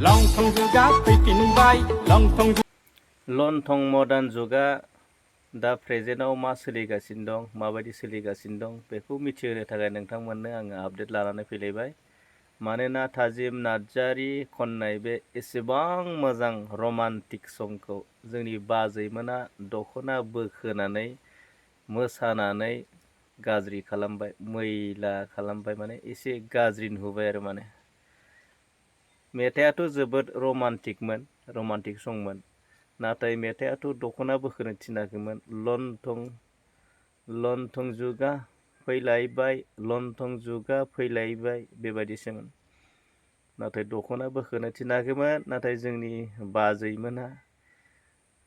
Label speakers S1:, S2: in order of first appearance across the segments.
S1: Longthong Juga फैफिनबाय
S2: लंथं modern जुगा दा प्रेजेन्टआव मा सोलिगासिनो दं, माबायदि सोलिगासिनो दं बेखौ मिथिहोनो थाखाय नोंथांमोननो आङो आपडेट लानानै फैलायबाय। मानोना थाजिम नार्जारी खननाय बे एसेबां मोजां रमान्टिक संखौ जोंनि बाजैमोना दख'ना बोखोनानै मोसानानै गाज्रि खालामबाय, मैला खालामबाय, माने एसे गाज्रि नुहोबाय आरो माने। मेथाइआथ' जोबोद रमान्टिक संमोन, नाथाय मेथाइआथ' दख'ना बोखोनो थिनाखैमोन। लंथं जुगा फैलायबाय, लंथं जुगा फैलायबाय बेबायदिसोमोन। नाथाय दख'ना बोखोनो थिनाखैमोन, नाथाय जोंनि बाजैमोनहा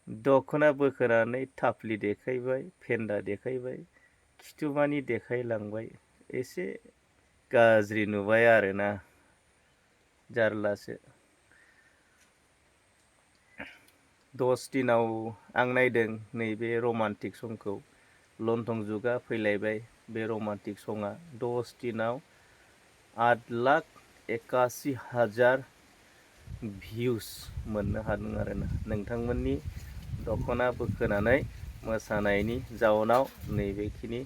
S2: दख'ना बोखोनानै थाफ्लि देखायबाय, फेन्दा देखायबाय, खिथुमानि देखायलांबाय। एसे गाज्रि नुबाय आरोना, जारलासो। 10 दिनाव आं नायदों नैबे रमान्टिक संखौ, लंथं जुगा फैलायबाय। बे रमान्टिक सङा 10 दिनाव 8,81,000 भिउस मोननो हादों आरोना। नोंथांमोननि दख'ना बोखोनानै मोसानायनि जाउनाव नैबेखिनि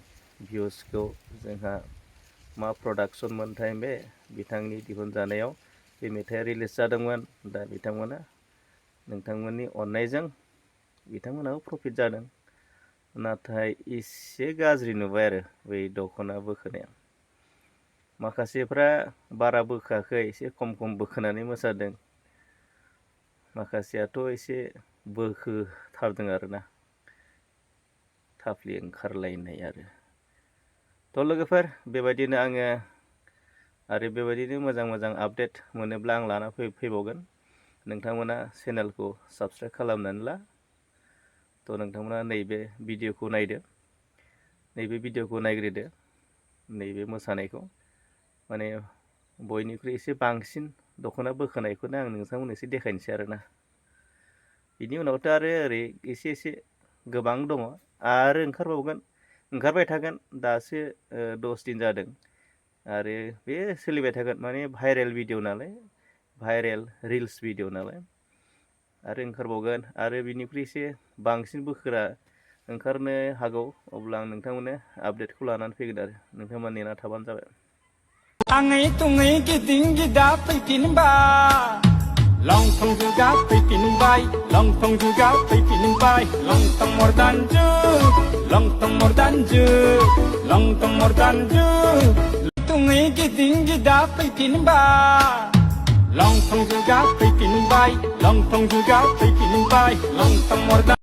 S2: भिउसखौ जोंहा मा प्रडाक्सन मोनथाय बे बिथांनि दिहुनजानायाव बे मेथाइआ रिलिज जादोंमोन। दा बिथांमोना नोंथांमोननि अननायजों बिथांमोनाबो प्रफिट जादों, नाथाय एसे गाज्रि नुबाय आरो बै दख'ना बोखोनाया। माखासेफ्रा बारा बोखोआखै, एसे खम बोखोनानै मोसादों। माखासेयाथ' एसे बोखोथारदों आरोना, थाफ्लि ओंखारलायनाय आरो। थ' लोगोफोर, बेबायदिनो आङो आरो बेबायदिनो मोजां आपडेट मोनोब्ला आं लाना फैबावगोन। नोंथांमोना चेनेलखौ साबस्क्राइब खालामनानै ला। थ' नोंथांमोना नैबे भिडिअखौ नायदो, नैबे भिडिअखौ नायग्रोदो। नैबे मोसानायखौ माने बयनिख्रुइ एसे बांसिन दख'ना बोखोनायखौनो आं नोंथांमोननो एसे देखायनोसै आरोना। बिनि उनावथ' आरो ओरै एसे गोबां दङ, आरो ओंखारबाय थागोन। दासो 10 दिन जादों, आरो बे सोलिबाय थागोन। माने भाइरेल भिडिअ नालाय, भाइरेल रिल्स भिडिअ नालाय, आरो ओंखारबावगोन। आरो बिनिख्रुइ एसे बांसिन बोखोरा ओंखारनो हागौ। अब्ला आं नोंथांमोननो आपडेटखौ लानानै फैगोन आरो नोंथांमोना नेना थाबानो जाबाय।
S1: आङै थुङै गिदिं गिदा फैफिनबाय, लंथं जुगा फैफिनबाय, लंथं जुगा फैफिनबाय। लंथं मडार्न जुग, लंथं मडार्न जुग, लंथं मडार्न जुग। थुङै गिदिं गिदा फैफिनबाय, लंथं जुगा फैफिनबाय, लंथं जुगा फैफिनबाय। लंथं मडार्न